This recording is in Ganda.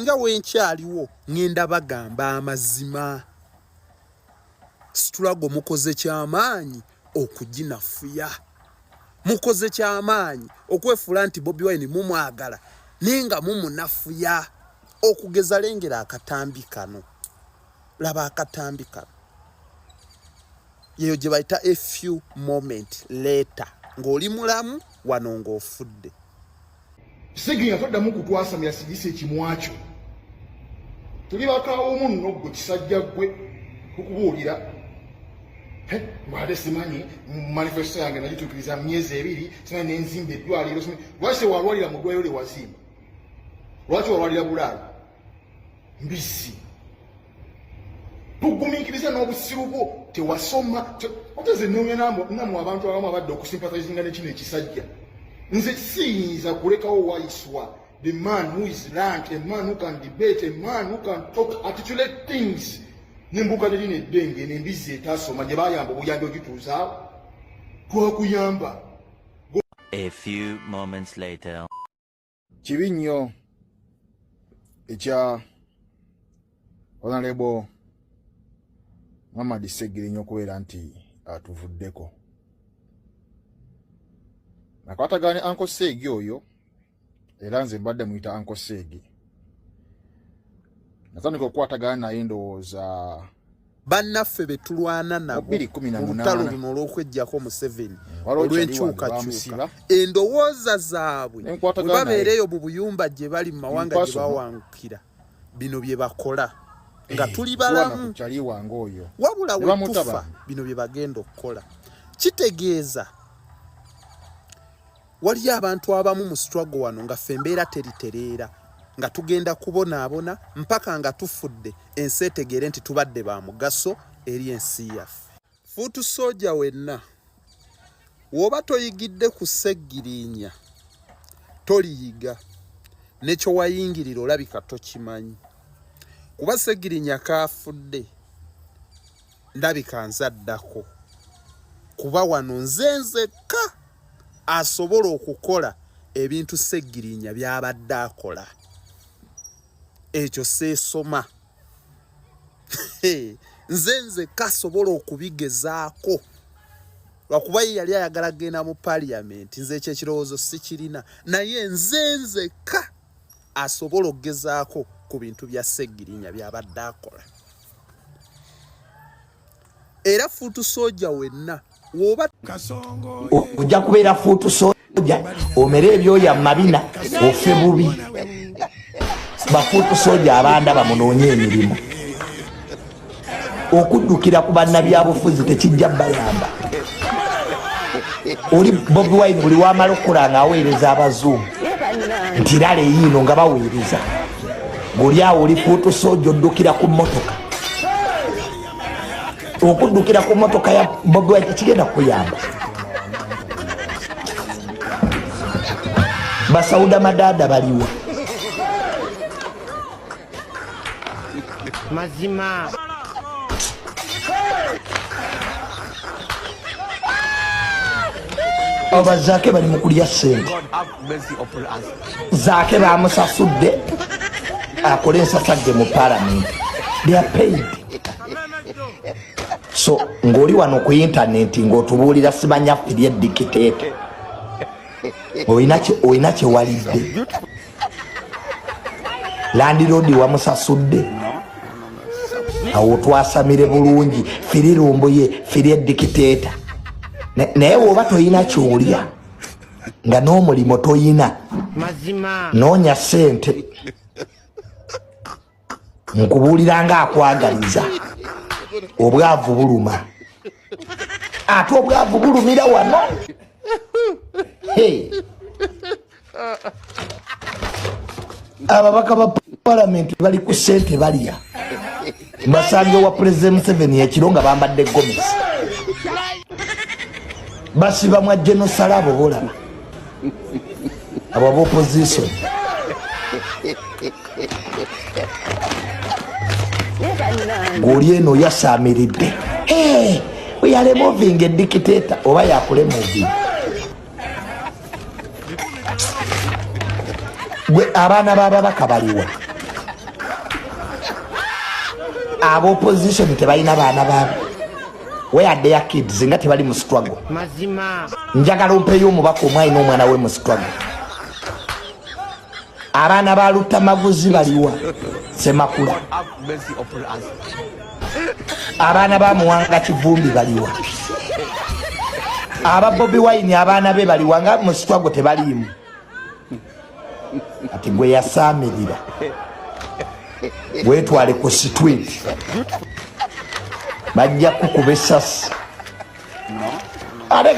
Singa wenkyaliwo ŋŋenda bagamba amazima. Situlago mukoze kyamaanyi okuginafuya. Mukoze kyamaanyi okwefuula nti Bobi Wine mumwagala naye nga mumunafuya. Okugeza lengera akatambi kano. Laba akatambi kano. Yeyo gye bayita a few moment later ng'oli mulamu wano ng'ofudde. Segirinya toddamu kutwasamira sigisa ekimwa kyo. Tuli bakaawomu nno ggwe kisajja ggwe kukubuulira. Mbadde simanyi manifesto yange nagituukiriza mu myezi ebiri, simanyi nenzimba eddwaliro. Lwaki tewalwalira mu ddwaliro lye wazimba? Lwaki walwalira Bulaaya? Mbizzi. Tugumiikiriza n'obusiru bwo, tewasoma. Oteze nnoonya nammwe abantu abamu abadde okusympathizinga ne kino ekisajja. Nze siyinza kulekawo Waiswa, the man who is learned, a man who can debate, a man who can talk, articulate things. Nembuuka ne lino eddenge eno embizzi etaasoma gye baayamba obuyambi ogituuzaawo. Twakuyamba. A few moments later. Kibi nnyo ekya Honorable Muhammad Ssegirinya okubeera nti atuvuddeko. Nakwatagana ne Uncle Seegi oyo, era nze mbadde muyita Uncle Seegi. Natandika okukwatagana naye ndowooza bannaffe be tulwana nabo mu lutalo luno olw'okweggyako Museveni olw'enkyukakyuka, endowooza zaabwe bwe babeera eyo mu buyumba gye bali mu mawanga gye bawangukira, bino bye bakola nga tuli balamu, wabula we tufa bino bye bagenda okukola. Kitegeeza waliyo abantu abamu mu struggle wano nga ffe embeera teritereera, nga tugenda kubonaabona mpaka nga tufudde, ensi etegeere nti tubadde ba mugaso eri ensi yaffe. Foot soldier wenna woba toyigidde ku Ssegirinya toliyiga, ne kye wayingirira olabika tokimanyi, kuba Ssegirinya kaafudde ndabika nze addako, kuba wano nze nzekka asobola okukola ebintu Ssegirinya by'abadde akola. Ekyo seesoma. Nze nzekka asobola okubigezaako, lwakuba ye yali ayagala kugenda mu parliament, nze ekyo ekirowoozo sikirina, naye nze nzekka asobola okugezaako ku bintu bya Ssegirinya by'abadde akola. Era foot soldier wenna woba ojja kubeera foot soldier omere ebyoya mu mabina ofe bubi. Ba foot soldier abanda bamunoonye emirimu. Okuddukira ku bannabyabufuzi tekijja bayamba. Oli Bobi Wine buli wamala okukola nga aweereza abazungu nti rale yiino nga baweereza, ng'oli awo oli foot soldier oddukira ku mmotoka. Okuddukira ku mmotoka ya Bobi Wine tekigenda kukuyamba. Basauda madaada baliwa? Mazima. Aba Zaake bali mu kulya ssente. Zaake bamusasudde akole ensasagge mu palamenti. They are paid. So ng'oli wano ku intaneti ng'otubuulira simanya firi edikiteeta, olina kye walidde. Landiroodi wamusasudde, awo twasamire bulungi firi lumbuye firi edikiteeta. Naye woba toyina kyolya nga n'omulimu toyina, noonya ssente. Nkubuulira nga akwagaliza, obwavu buluma, ate obwavu bulumira wano. Hey. Ababaka ba palamenti bali ku ssente balya, basange wa Pulezidenti Museveni ekiro nga bambadde gomesi, basiba mwa genosala. Abo bolaba abo aba opposition ng'oli eno yasaamiridde. Hey, we are removing a dictator, oba yakuremoving gwe? Abaana b'ababaka baliwa? Aba opposition tebalina baana baabwe. Where are their kids nga tebali mu struggle? Njagala ompeeyo omubaka omu alina omwana we mu struggle. Abaana ba Lutamaguzi baliwa? Semakula. Abaana ba Muwanga Kivumbi baliwa? Aba Bobi Wine abaana be baliwa nga mu struggle tebaliimu? Ati gwe yasaamirira wetwale ku street, bajja kukuba essasi ate.